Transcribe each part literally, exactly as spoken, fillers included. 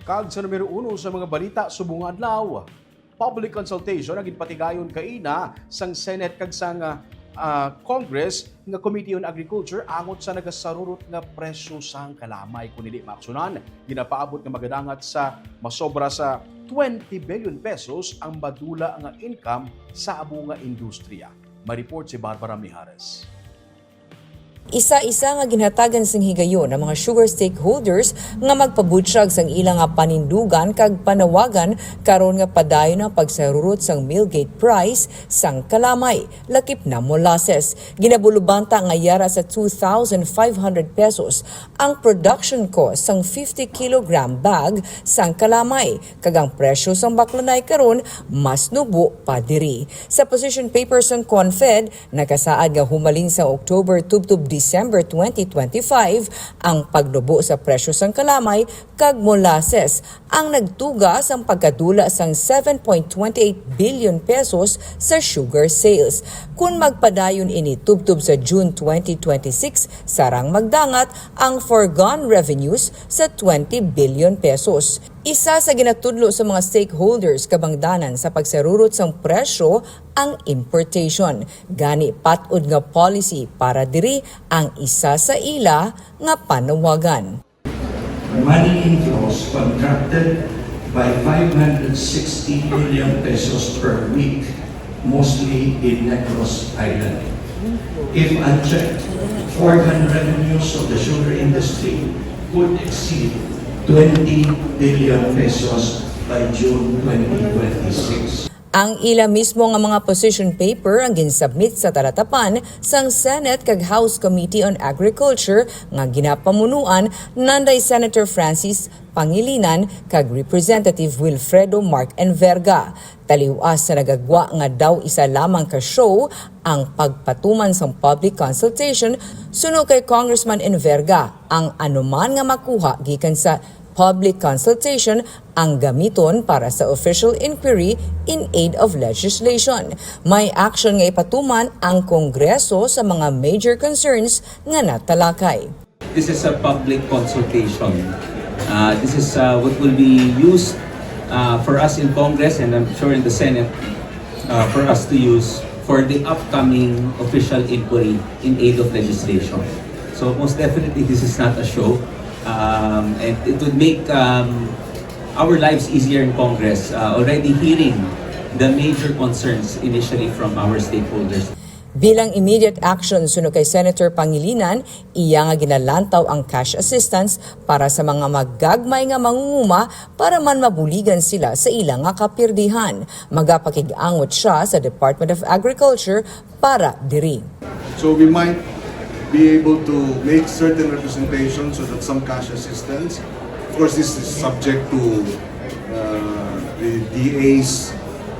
Kag sa numero uno sa mga balita subong nga adlaw, public consultation ang ginpatigayon kaina sang Senate kag sang, ah, ah, Congress nga Committee on Agriculture angot sa nagasarurot nga presyo sang kalamay. Kung dili maaksyonan, ginapaabot nga magadangat sa masobra sa twenty billion pesos ang madula nga income sa amo nga industriya. May report si Barbara Mijares. Isa-isa nga ginhatagan sing higayon ang mga sugar stakeholders nga magpabutyag sang ila nga panindugan kag panawagan karon nga padayon ang pagsarurot sang mill gate price sang kalamay, lakip na molasses. Ginabulubanta nga yara sa two thousand five hundred pesos ang production cost sang fifty kilogram bag sang kalamay, kag ang presyo sang baklunay karon mas nubo pa diri. Sa position paper sang CONFED, nakasaad nga humalin sa October tubtob December twenty twenty-five, ang pagnubo sa presyo sang kalamay kag molasses ang nagtuga sang pagkadula sang seven point twenty eight billion pesos sa sugar sales. Kon magpadayon ini tubtob sa June twenty twenty-six, sarang magdangat ang foregone revenues sa twenty billion pesos. Isa sa ginatudlo sa mga stakeholders kabangdanan sa pagsarurot sang presyo ang importation. Gani, pat-od nga policy para diri ang isa sa ila nga panawagan. Money inflows contracted by five hundred sixty million pesos per week, mostly in Negros Island. If unchecked, foreign revenues of the sugar industry could exceed twenty billion pesos by June twenty twenty-six. Ang ila mismo nga mga position paper ang ginsubmit sa talatapan sang Senate kag House Committee on Agriculture nga ginapamunuan nanday Senator Francis Pangilinan kag Representative Wilfredo Mark Enverga. Taliwas sa nagagwa nga daw isa lamang ka show ang pagpatuman sang public consultation, suno kay Congressman Enverga, ang anuman nga makuha gikan sa public consultation ang gamiton para sa official inquiry in aid of legislation. May action nga ipatuman ang Kongreso sa mga major concerns nga natalakay. This is a public consultation. Uh, this is, uh, what will be used, uh, for us in Congress, and I'm sure in the Senate, uh, for us to use for the upcoming official inquiry in aid of legislation. So most definitely, this is not a show. Um, and it would make, um, our lives easier in Congress, uh, already hearing the major concerns initially from our stakeholders. Bilang immediate action, suno kay Senator Pangilinan, iya nga ginalantaw ang cash assistance para sa mga magagmay nga mangunguma para man mabuligan sila sa ila nga kapirdihan. Magapakig-angot sia sa Department of Agriculture para diri. So we might be able to make certain representations so that some cash assistance, of course, this is subject to, uh, the D A's,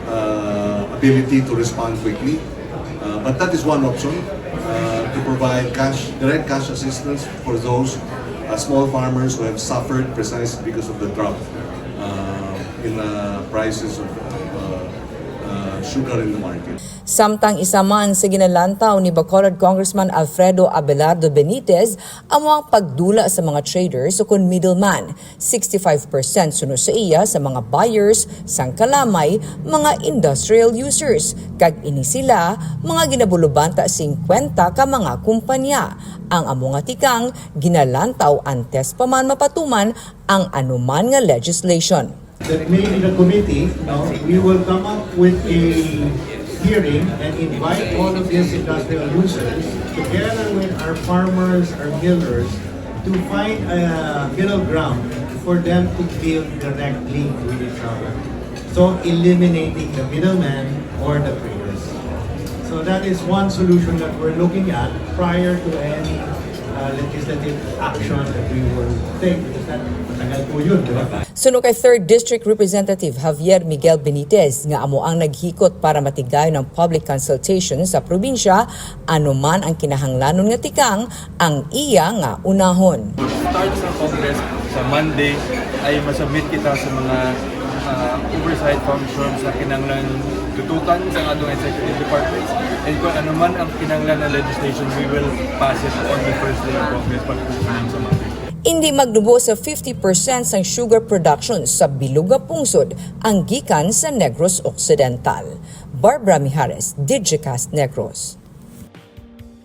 uh, ability to respond quickly. Uh, but that is one option, uh, to provide cash, direct cash assistance for those, uh, small farmers who have suffered precisely because of the drought, uh, in, uh, prices of, uh, uh, sugar in the market. Samtang isa man sa ginalantaw ni Bacolod Congressman Alfredo Abelardo Benitez amo ang pagdula sa mga traders ukon middleman. Sixty-five percent suno sa iya sa mga buyers sang kalamay, mga industrial users, kag ini sila mga ginabulubanta singkwenta ka mga kumpanya. Ang amo nga tikang ginalantaw antes pa man mapatuman ang anuman nga legislation. That maybe the committee, no, we will come up with a hearing and invite all of these industrial users together with our farmers, our millers, to find a middle ground for them to deal directly with each other. So, eliminating the middleman or the traders. So, that is one solution that we're looking at prior to any, uh, legislative action that we will take, because that, matagal po yun, di ba? Suno kay Third District Representative Javier Miguel Benitez nga amo ang naghikot para matigayon ang public consultation sa probinsya, anuman ang kinahanglanon nga tikang, ang iya nga unahon. Start sa Congress sa Monday ay masubmit kita sa mga, ah, oversight functions sa kinahanglan tutukan sa atong executive departments, and kung ano man ang kinahanglan na legislation, we will pass it on the first day of Congress pag-opening sa Monday. Indi magnubo sa fifty percent sang sugar production sa bilog nga pungsod ang gikan sa Negros Occidental. Barbara Mijares, Digicast Negros.